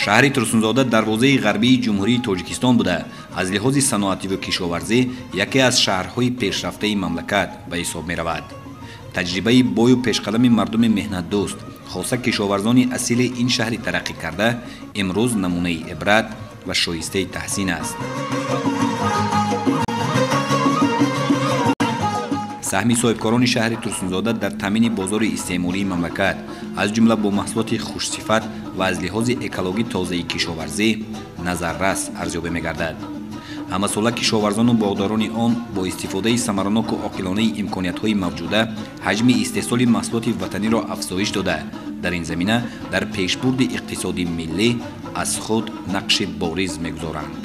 Шаҳри Турсунзода дарвозаи ғарбии Ҷумҳурии Тоҷикистон буда, аз лиҳози саноативу кишоварзӣ яке аз шаҳрҳои пешрафтаи мамлакат ба ҳисоб меравад. Таҷрибаи бою пешқадами мардуми меҳнатдӯст, хоса кишоварзони асили ин шаҳри тараққӣ карда, имрӯз намунаи ибрат ва шоистаи таҳсин аст. Саҳми соҳибкорони шаҳри Турсунзода дар таъмини бозори истеъмолии мамлакат, аз ҷумла бо маҳсулоти хушсифат ва аз лиҳози экологӣ тозаи кишоварзӣ назаррас арзёбӣ мегардад. Ҳамасола кишоварзону боғдорони он бо истифодаи самараноку оқилонаи имкониятҳои мавҷуда ҳаҷми истеҳсоли маҳсулоти ватаниро афзоиш дода, дар ин замина дар пешбурди иқтисоди миллӣ аз худ нақши бориз мегузоранд.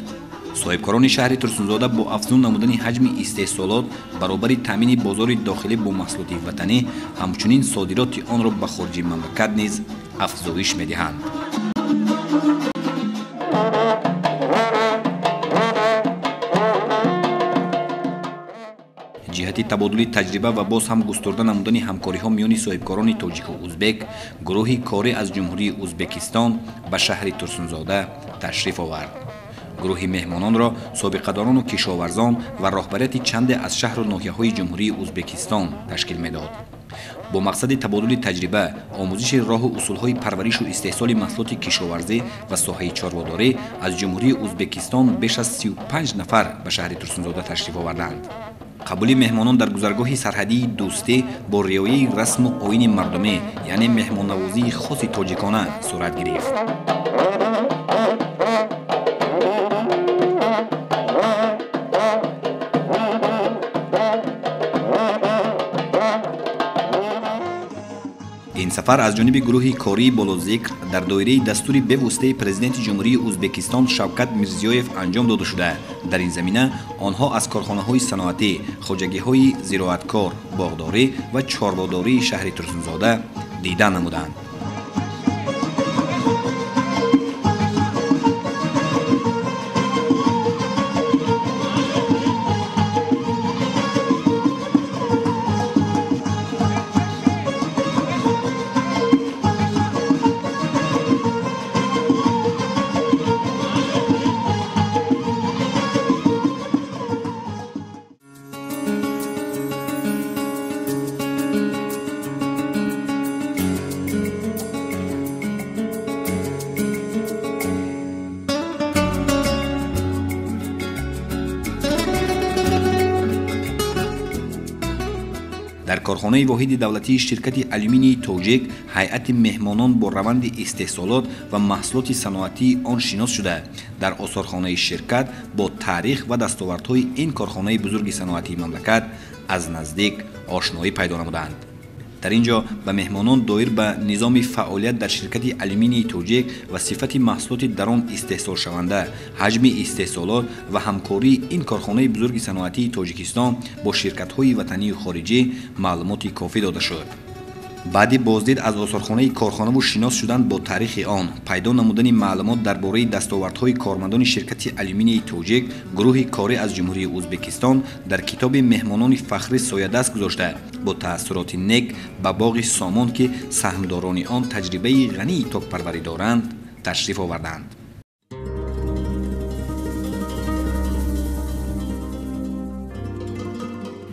Соҳибкорони шаҳри Турсунзода бо афзун намудани ҳаҷми истеҳсолот баробари таъмини бозори дохилӣ бо маҳсулоти ватанӣ, ҳамчунин содироти онро ба хориҷи мамлакат низ афзоиш медиҳанд. Ҷиҳати табодули таҷриба ва боз ҳам густурда намудани ҳамкориҳо миёни соҳибкорони тоҷику узбек, гурӯҳи корӣ аз Ҷумҳурии Узбекистон ба шаҳри Турсунзода ташриф овард. Гурӯҳи меҳмононро собиқадорону кишоварзон ва роҳбарияти чанде аз шаҳру ноҳияҳои Ҷумҳурии Узбекистон ташкил медод. Бо мақсади табодули таҷриба, омӯзиши роҳу усулҳои парваришу истеҳсоли маҳсулоти кишоварзӣ ва соҳаи чорводорӣ аз Ҷумҳурии Узбекистон беш аз 35 нафар ба шаҳри Турсунзода ташриф оварданд. Қабули меҳмонон дар гузаргоҳи сарҳадии Дӯстӣ бо риояи расму оини мардумӣ, яъне меҳмоннавозии хоси тоҷикона сурат гирифт. Ин сафар аз ҷониби гурӯҳи кории болозикр дар доираи дастури бевоситаи президенти Ҷумҳурии Узбекистон Шавкат Мирзиёев анҷом дода шуда, дар ин замина онҳо аз корхонаҳои саноатӣ, хоҷагиҳои зироаткор, боғдорӣ ва чорводории шаҳри Турсунзода дида намуданд. Дар корхонаи воҳиди давлатии ширкати алюминии Тоҷик ҳайати меҳмонон бо раванди истеҳсолот ва маҳсулоти саноатии он шинос шуда, дар осорхонаи ширкат бо таърих ва дастовардҳои ин корхонаи бузурги саноатии мамлакат аз наздик ошноӣ пайдо намуданд. Дар ин ҷо ба меҳмонон доир ба низоми фаъолият дар ширкати алюминии Тоҷик ва сифати маҳсулоти дар он истеҳсолшаванда, ҳаҷми истеҳсолот ва ҳамкории ин корхонаи бузурги саноатии Тоҷикистон бо ширкатҳои ватанию хориҷӣ маълумоти кофӣ дода шуд. Баъди боздид аз осорхонаи корхонаву шинос шудан бо таърихи он, пайдо намудани маълумот дар бораи дастовардҳои кормандони ширкати алюминии Тоҷик, гурӯҳи корӣ аз Ҷумҳурии Узбекистон дар китоби меҳмонони фахрӣ соядаст гузошта, бо таассуроти нек ба боғи Сомон, ки саҳмдорони он таҷрибаи ғании токпарварӣ доранд, ташриф оварданд.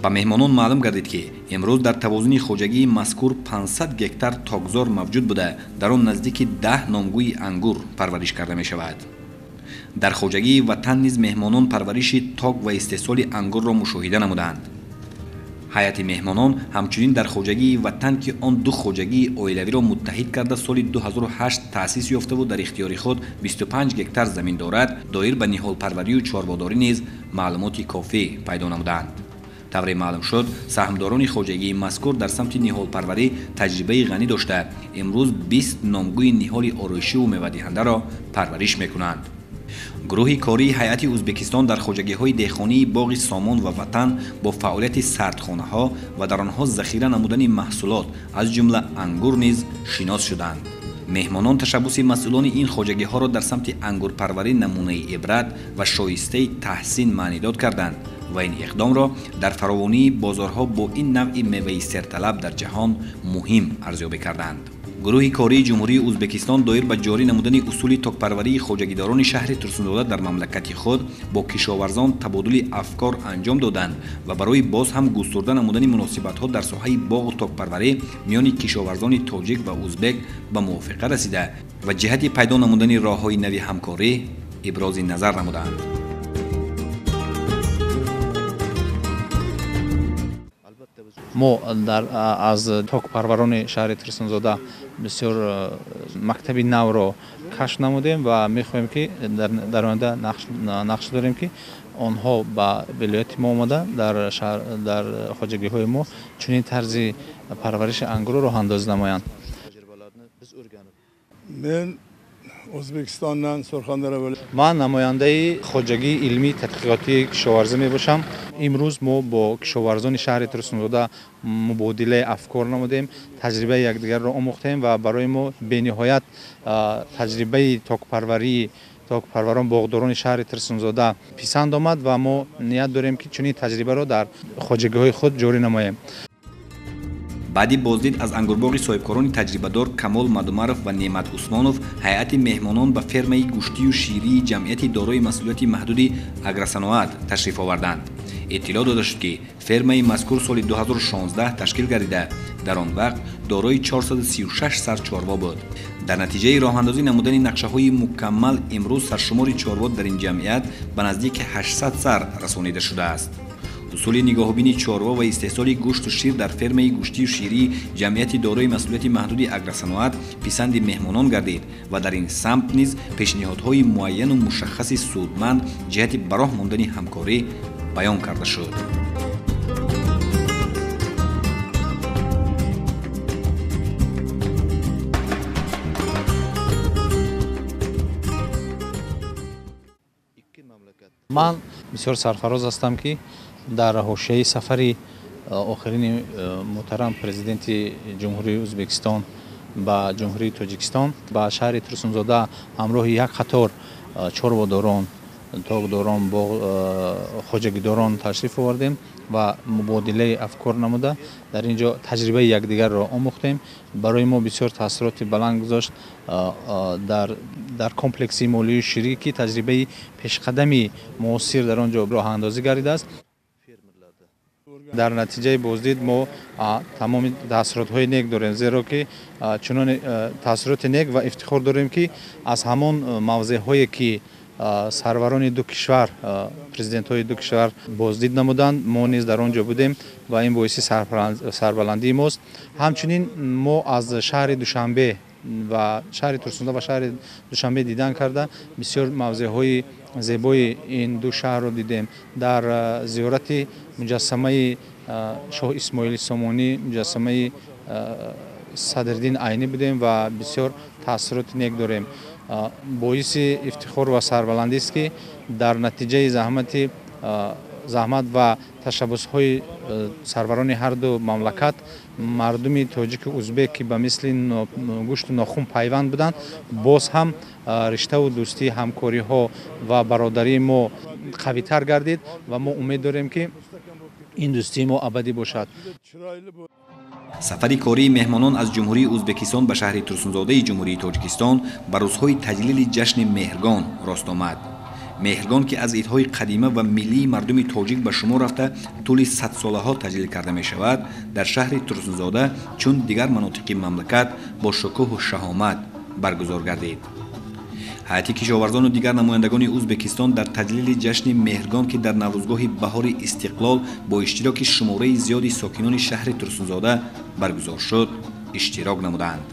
Ба меҳмонон маълум гардид, ки имрӯз дар тавозуни хоҷагии мазкур 500 гектар токзор мавҷуд буда, дар он наздики 10 номгӯи ангур парвариш карда мешавад. Дар хоҷагии ватан низ меҳмонон парвариши ток ва истеҳсоли ангурро мушоҳида намуданд. Ҳайати меҳмонон ҳамчунин дар хоҷагии ватан, ки он ду хоҷагии оилавиро муттаҳид карда соли 2008 таъсис ёфтаву дар ихтиёри худ 25 гектар замин дорад, доир ба ниҳолпарварию чорводорӣ низ маълумоти кофӣ пайдо намуданд. Тавре маълум шуд, саҳмдорони хоҷагии мазкур дар самти ниҳолпарварӣ таҷрибаи ғанӣ дошта, имрӯз 20 номгӯи ниҳоли ороишиву мевадиҳандаро парвариш мекунанд. Гурӯҳи кории ҳайати Ӯзбекистон дар хоҷагиҳои деҳқонии боғи Сомон ва Ватан бо фаъолияти сардхонаҳо ва дар онҳо захира намудани маҳсулот аз ҷумла ангур низ шинос шуданд. Меҳмонон ташаббуси масъулони ин хоҷагиҳоро дар самти ангурпарварӣ намунаи ибрат ва шоистаи таҳсин маънидод карданд ва ин иқдомро дар фаровонии бозорҳо бо ин навъи меваи серталаб дар ҷаҳон муҳим арзёбӣ карданд. Гурӯҳи кории Ҷумҳурии Ӯзбекистон доир ба ҷорӣ намудани усули токпарварии хоҷагидорони шаҳри Турсунзода дар мамлакати худ бо кишоварзон табодули афкор анҷом доданд ва барои боз ҳам густурда намудани муносибатҳо дар соҳаи боғу токпарварӣ миёни кишоварзони тоҷик ва ӯзбек ба мувофиқа расида ва ҷиҳати пайдо намудани роҳҳои нави ҳамкорӣ ибрози назар намуданд. Мо аз токпарварони шаҳри Турсунзода бисёр мактаби навро кашф намудем ва мехоҳем ки дар оянда нақш дорем ки онҳо ба вилояти мо омада дар хоҷагиҳои мо чунин тарзи парвариши ангурро роҳандозӣ намоянд. Ман намояндаи хоҷагии илмии тадқиқотии кишоварзӣ мебошам. Имрӯз мо бо кишоварзони шаҳри Турсунзода мубодилаи афкор намудем, таҷрибаи якдигарро омӯхтем ва барои мо бениҳоят таҷрибаи токпарварон боғдорони шаҳри Турсунзода писанд омад ва мо ният дорем ки чунин таҷрибаро дар хоҷагиҳои худ ҷорӣ намоем. Баъди боздид аз ангурбоғи соҳибкорони таҷрибадор Камол Мадумаров ва Неъмат Усмонов, ҳайати меҳмонон ба фермаи гӯштию ширии ҷамъияти дорои масъулияти маҳдуди Агросаноат ташриф оварданд. Иттилоъ дода шуд, ки фермаи мазкур соли 2016 ташкил гардида, дар он вақт дорои 436 сар чорво буд. Дар натиҷаи роҳандозӣ намудани нақшаҳои мукаммал имрӯз саршумори чорво дар ин ҷамъият ба наздики 800 сар расонида шудааст. Усули нигоҳубини чорво ва истеҳсоли гӯшту шир дар фермаи гӯштию ширии ҷамъияти дорои масъулияти маҳдуди Агросаноат писанди меҳмонон гардид ва дар ин самт низ пешниҳодҳои муайяну мушаххаси судманд ҷиҳати ба роҳ мондани ҳамкорӣ баён карда шуд. Ман бисёр сарфароз ҳастам, ки дар ҳошияи сафари охирини муҳтарам президенти Ҷумҳурии Ӯзбекистон ба Ҷумҳурии Тоҷикистон ба шаҳри Турсунзода ҳамроҳи як қатор чорводорон, токдорон, хоҷагидорон ташриф овардем ва мубодилаи афкор намуда дар ин ҷо таҷрибаи якдигарро омӯхтем. Барои мо бисёр таассуроти баланд гузошт дар комплекси молию ширӣ, ки таҷрибаи пешқадами муосир дар он ҷо роҳандозӣ гардидааст. Дар натиҷаи боздид мо тамоми таассуротҳои нек дорем, зеро ки чунон таассуроти нек ва ифтихор дорем, ки аз ҳамон мавзеъҳое ки сарварони ду кишвар, президентҳои ду кишвар боздид намуданд, мо низ дар он ҷо будем ва ин боиси сарбаландии мост. Ҳамчунин мо аз шаҳри Душанбе ва шаҳри Турсунзода ва шаҳри Душанбе дидан карда бисёр мавзеъҳои зебои ин ду шаҳрро дидем. Дар зиёрати муҷассамаи шоҳ Исмоили Сомонӣ, муҷассамаи Садриддин Айнӣ будем ва бисёр таассуроти нек дорем. Боиси ифтихор ва сарбаландист, ки дар натиҷаи заҳмат ва ташаббусҳои сарварони ҳарду мамлакат мардуми тоҷику узбек, ки ба мисли гӯшту нохун пайванд буданд, боз ҳам риштаву дӯстӣ, ҳамкориҳо ва бародарии мо қавитар гардид ва мо умед дорем, ки ин дӯстии мо абадӣ бошад. Сафари кории меҳмонон аз Ҷумҳурии Ӯзбекистон ба шаҳри Турсунзодаи Ҷумҳурии Тоҷикистон ба рӯзҳои таҷлили ҷашни Меҳргон рост омад. Меҳргон, ки аз идҳои қадима ва миллии мардуми тоҷик ба шумор рафта тӯли садсолаҳо таҷлил карда мешавад, дар шаҳри Турсунзода чун дигар манотиқи мамлакат бо шукӯҳу шаҳомат баргузор гардид. Ҳайати кишоварзону дигар намояндагони Ӯзбекистон дар таҷлили ҷашни Меҳргон, ки дар наврӯзгоҳи баҳори истиқлол бо иштироки шумораи зиёди сокинони шаҳри Турсунзода баргузор шуд, иштирок намуданд.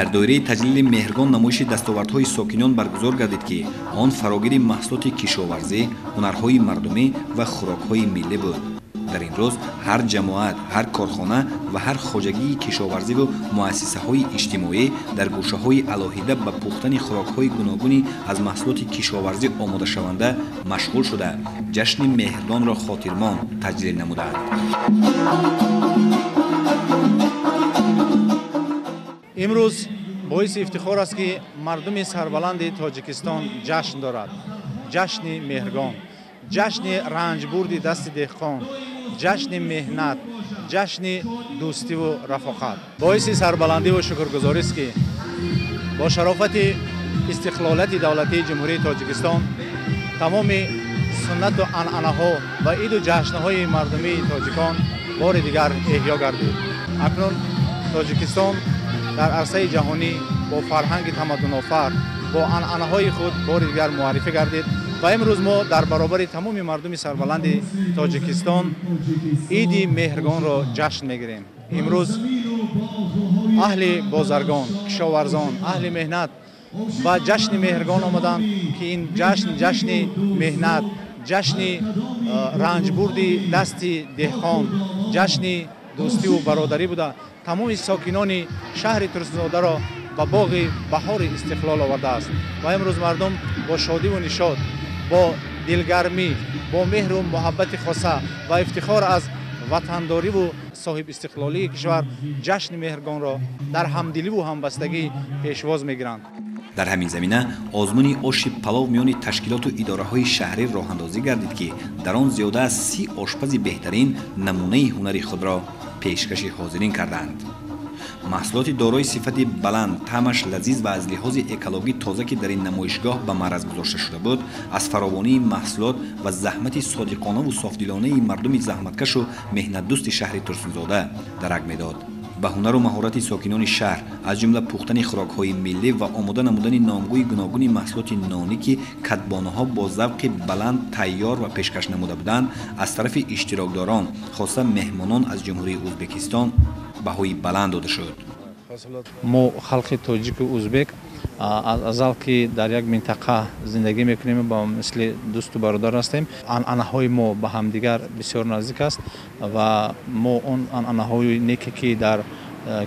Дар доираи таҷлили Меҳргон намоиши дастовардҳои сокинон баргузор гардид, ки он фарогири маҳсулоти кишоварзӣ, ҳунарҳои мардумӣ ва хӯрокҳои миллӣ буд. Дар ин рӯз ҳар ҷамоат, ҳар корхона ва ҳар хоҷагии кишоварзиву муассисаҳои иҷтимоӣ дар гӯшаҳои алоҳида ба пухтани хӯрокҳои гуногуни аз маҳсулоти кишоварзӣ омодашаванда машғул шуда, ҷашни Меҳргонро хотирмон таҷлил намуданд. Имрӯз боиси ифтихор аст, ки мардуми сарбаланди Тоҷикистон ҷашн дорад. Ҷашни Меҳргон, ҷашни ранҷбурди дасти деҳқон, ҷашни меҳнат, ҷашни дӯстиву рафоқат. Боиси сарбаландиву шукргузорист, ки бо шарофати истиқлолияти давлатии Ҷумҳурии Тоҷикистон тамоми суннату анъанаҳо ва иду ҷашнҳои мардумии тоҷикон бори дигар эҳё гардид. Акнун Тоҷикистон дар арсаи ҷаҳонӣ бо фарҳанги тамаддунофар, бо анъанаҳои худ бори дигар муаррифӣ гардид ва имрӯз мо дар баробари тамоми мардуми сарбаланди Тоҷикистон иди Меҳргонро ҷашн мегирем. Имрӯз аҳли бозаргон, кишоварзон, аҳли меҳнат ба ҷашни Меҳргон омаданд, ки ин ҷашн ҷашни меҳнат, ҷашни ранҷбурди дасти деҳқон, ҷашни дӯстиву бародарӣ буда, тамоми сокинони шаҳри Турсунзодаро ба боғи баҳори истиқлол овардааст. Ва имрӯз мардум бо шодиву нишод, бо дилгармӣ, бо меҳру муҳаббати хоса ва ифтихор аз ватандориву соҳибистиқлолии кишвар ҷашни Меҳргонро дар ҳамдиливу ҳамбастагӣ пешвоз мегиранд. Дар ҳамин замина озмуни оши палов миёни ташкилоту идораҳои шаҳрӣ роҳандозӣ гардид, ки дар он зиёда аз 30 ошпази беҳтарин намунаи ҳунари худро пешкаши ҳозирин карданд. Маҳсулоти дорои сифати баланд, таъмаш лазиз ва аз лиҳози экологӣ тоза, ки дар ин намоишгоҳ ба маъраз гузошта шуда буд, аз фаровонии маҳсулот ва заҳмати содиқонаву софдилонаи мардуми заҳматкашу меҳнатдӯсти шаҳри Турсунзода дарак медод. Ба ҳунару маҳорати сокинони шаҳр, аз ҷумла пухтани хӯрокҳои миллӣ ва омода намудани номгӯи гуногуни маҳсулоти нонӣ, ки кадбонаҳо бо завқи баланд тайёр ва пешкаш намуда буданд, аз тарафи иштирокдорон, хоса меҳмонон аз Ҷумҳурии Ӯзбекистон, баҳои баланд дода шуд. Мо халқи тоҷику узбек аз азал ки дар як минтақа зиндагӣ мекунем, ба мисли дӯсту бародар ҳастем. Анъанаҳои мо ба ҳамдигар бисёр наздик аст ва мо он анъанаҳои неке, ки дар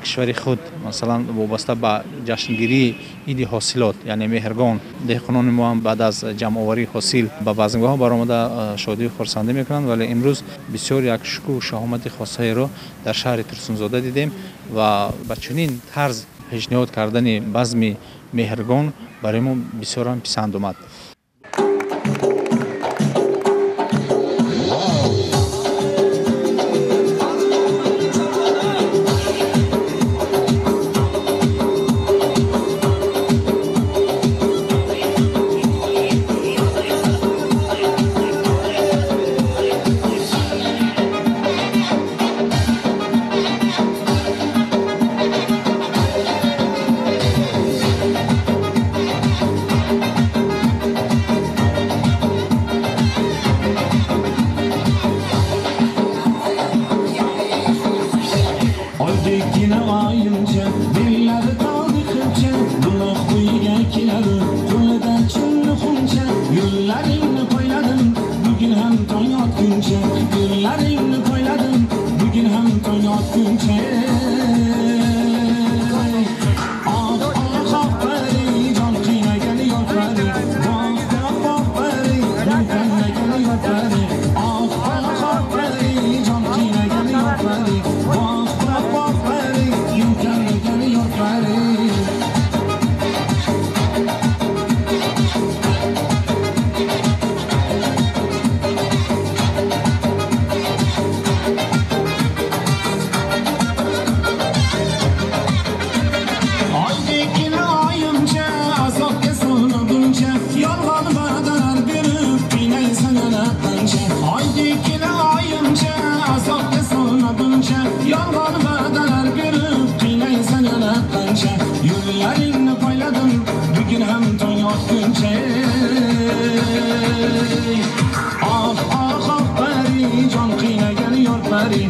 кишвари худ, масалан, вобаста ба ҷашнгирии иди ҳосилот, яъне Меҳргон, деҳқонони мо ҳам баъд аз ҷамъоварии ҳосил ба базмгоҳҳо баромада, шодию хурсандӣ мекунанд. Вале имрӯз бисёр як шукӯҳу шаҳомати хосаеро дар шаҳри Турсунзода дидем ва ба чунин тарз пешниҳод кардани базми Меҳргон барои мо бисёрам писанд омад. Oydekkina oyimcha bellari toldi qilcha, buloq bo'yiga keladi qo'lida chinni xuncha. Yo'llaringni poyladim bugun ham tong otguncha, yo'llaringni poyladim bugun ham tong otguncha. Oh oh oh pari, jon qiynagan yor pari, voh voh voh pari, yonqanlagan yor pari. Oh oh oh pari, jon qiynagan yor pari, voh voh voh pari, yonqanlagan yor pari. Oydekkina oyimcha azobga solmaguncha, yolg'on va'dalar berib qiynaysan yana qancha. Oydekkina oyimcha azobga solmaguncha, yolg'on va'dalar berib qiynaysan yana qancha. Yo'llaringni poyladim bugun ham tong otguncha. Oh oh oh pari, jon qiynagan yor pari,